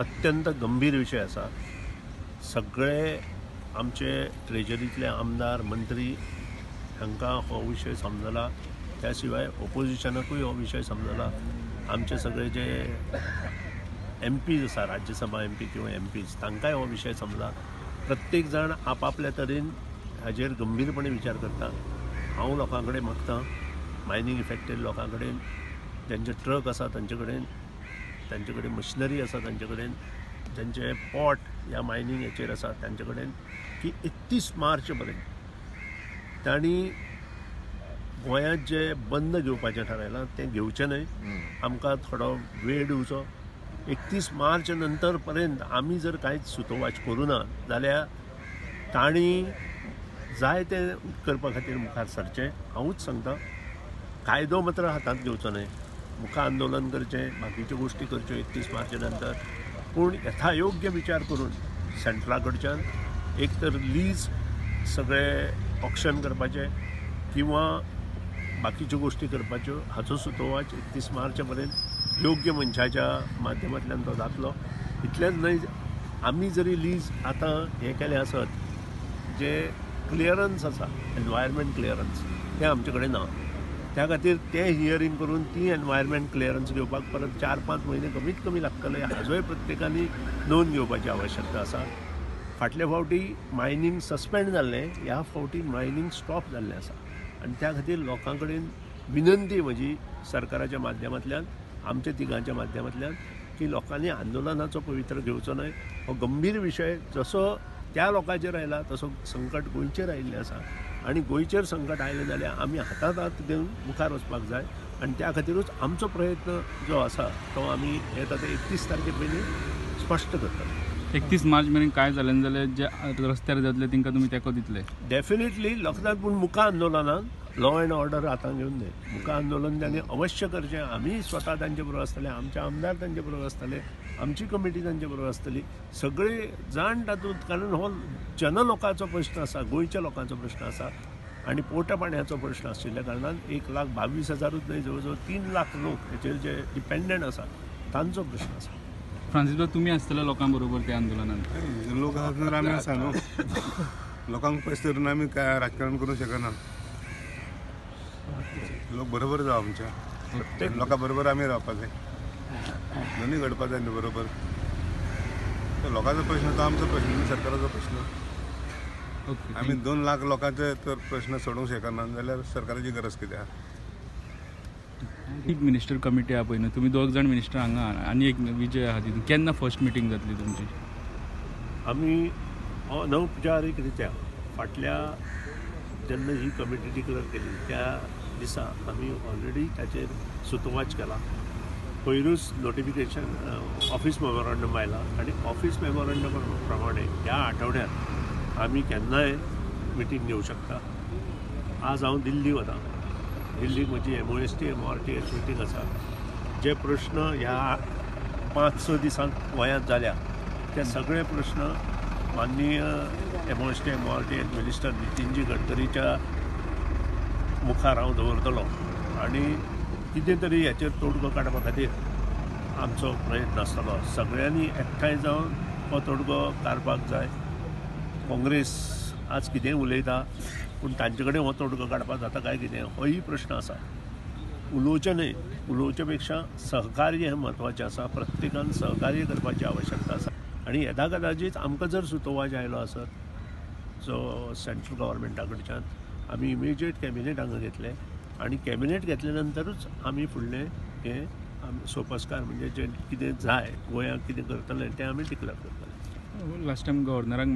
अत्यंत गंभीर विशय आसा. सगळे आमचे ट्रेजरींतले आमदार मंत्री हांकां हो विशय समजला, त्या शिवाय ओपोजिशनाकूय हो विशय समजला. आमचे सगळे जे एम पीज आसा, राज्यसभा एम पी किंवा एम पीज, तांकांय हो विशय समजला. प्रत्येक जाण आपआपल्या तरेन हाजेर गंभीरपणे विचार करता. हांव लोकां कडेन मागतां, मायनींग इफेक्टेड लोकां कडेन, ज्यांचे ट्रक आसा तांचे कडेन, तांचे कडेन मशिनरी आसा तांचे कडेन, ज्यांचे पोट ह्या मायनींग हेचेर आसा तांचे कडेन, की 31 मार्च पर्यंत तांणी गोंयांत जे बंद घेवपाचें थारायलां तें घेवचें न्हय. आमकां थोडो वेळ दिवचो. 31 मार्च नंतर पर्यंत आमी जर कांयच सुतोवाच करूं ना जाल्यार तांणी जाय तें करपा खातीर मुखार सरचें. हांवूच सांगता, कायदो मात्र हातांत घेवचो न्हय, मुखार आंदोलन करचें, बाकीच्यो गोश्टी करच्यो 31 मार्च नंतर, पूण यथायोग्य विचार करून सेंट्रा कडच्यान एक तर लीज सगळे ऑक्शन करपाचें किंवा बाकीच्यो गोश्टी करपाच्यो, हाचो सुतोवाच 31 मार्च पर्यंत योग्य मनशाच्या माध्यमांतल्यान तो जातलो. इतलेंच न्हय, आमी जरी लीज आतां हें केलें आसत, जे क्लियरन्स आसा एनवायरमेंट क्लियरन्स तें आमचे कडेन ना, त्या खातीर तें हियरींग करून ती एनवायरमेंट क्लियरन्स घेवपाक परत 4-5 म्हयने कमीत कमी लागतले, हाजोय प्रत्येकांनी नोंद घेवपाची आवश्यकता आसा. फाटले फावटी मायनींग सस्पेंड जाल्लें, ह्या फावटी मायनींग स्टॉप जाल्लें आसा आनी त्या खातीर लोकां कडेन विनंती म्हजी सरकाराच्या माध्यमांतल्यान, आमच्या तिगांच्या माध्यमांतल्यान, की लोकांनी आंदोलनाचो पवित्र घेवचो न्हय. हो गंभीर विशय जसो त्या लोकांचेर आयला तसो संकट गोंयचेर आयिल्लें आसा आनी गोंयचेर संकट आयलें जाल्यार आमी हातांत हात घेवन मुखार वचपाक जाय आनी त्या खातीरूच आमचो प्रयत्न जो आसा तो आमी येता ते 31 तारखे पयलीं स्पश्ट करतले. 31 मार्च मेरेन काय जालें ना जाल्यार जे रस्त्यार जातले तांकां तुमी तेंको दितले? डेफिनेटली लोकांक, पूण मुखार आंदोलनान लॉ एंड ऑर्डर हातांत घेवन न्हय, मुखार आंदोलन तांणी अवश्य करचें. आमी स्वता तांचे बरोबर आसतले, आमचे आमदार तांचे बरोबर आसतले, आमची कमिटी तांचे बरोबर आसतली, सगळे जाण तातूंत, कारण हो जनलोकाचो प्रश्न आसा, गोंयच्या लोकांचो प्रश्न आसा आनी पोटा पाणयाचो प्रश्न आशिल्ल्या कारणान 1,22,000 न्हय, जवळ जवळ 3 लाख लोक हेचेर जे डिपेंडंट आसा तांचो प्रश्न आसा. फ्रांसीस बाब, तुमी आसतले लोकां बरोबर त्या आंदोलनान? लोक आसतना आमी आसा न्हू, लोकांक पयस धरून आमी काय राजकारण करूंक शकना. लोक बरोबर जावं आमच्या, लोकां बरोबर आमी रावपा जाय, दोनूय घडपा जाय न्हू बरोबर. लोकांचो प्रश्न तो आमचो प्रश्न न्हू, सरकाराचो प्रश्न. आमी 2 लाख लोकांचे तर प्रश्न सोडूंक शकना जाल्यार सरकाराची गरज कितें आहा? एक मिनिस्टर कमिटी आहा पळय न्हू, तुमी 2 जाण मिनिस्टर हांगा आनी एक विजय आहा तितून, केन्ना फर्स्ट मिटींग जातली तुमची? आमी अनौपचारीक रित्या फाटल्या जेन्ना ही कमिटी डिक्लेअर केली त्या दिसा आमी ऑलरेडी ताचेर सुतोवाच केला. पयरूच नोटिफिकेशन ऑफिस मेमोरंडम आयला आनी ऑफिस मेमोरंडम प्रमाणे ह्या आठवड्यात आमी केन्नाय मिटींग घेवं शकता. आज हांव दिल्ली वता, दिल्लीक म्हजी MOST MORTH meeting आसा. जे प्रश्न ह्या 5-6 दिसांत गोंयांत जाल्या ते सगळे प्रश्न माननीय MOST MORTH minister Nitinji गडकरीच्या मुखार हांव दवरतलो आनी कितें तरी हाचेर तोडगो काडपा खातीर आमचो प्रयत्न आसतलो. सगळ्यांनी एकठांय जावन हो तोडगो काडपाक जाय. काँग्रेस आज कितेंय उलयता पूण तांचे कडेन हो तोडगो काडपाक जाता काय कितें होय प्रश्न आसा. उलोवचें न्हय, उलोवचे पेक्षा सहकार्य हें म्हत्वाचें आसा, प्रत्येकान सहकार्य करपाची आवश्यकता आसा आनी येदा कदाचीत आमकां जर सुतोवाच आयलो आसत जो सेंट्रल गव्हर्मेंटा कडच्यान, आमी इमिजिएट कॅबिनेट हांगा घेतलें आनी कॅबिनेट घेतले नंतरूच आमी फुडलें हें सोपस्कार म्हणजे जें कितें जाय गोंयांत कितें करतलें तें आमी डिक्लेर करतले. Last time गव्हर्नराक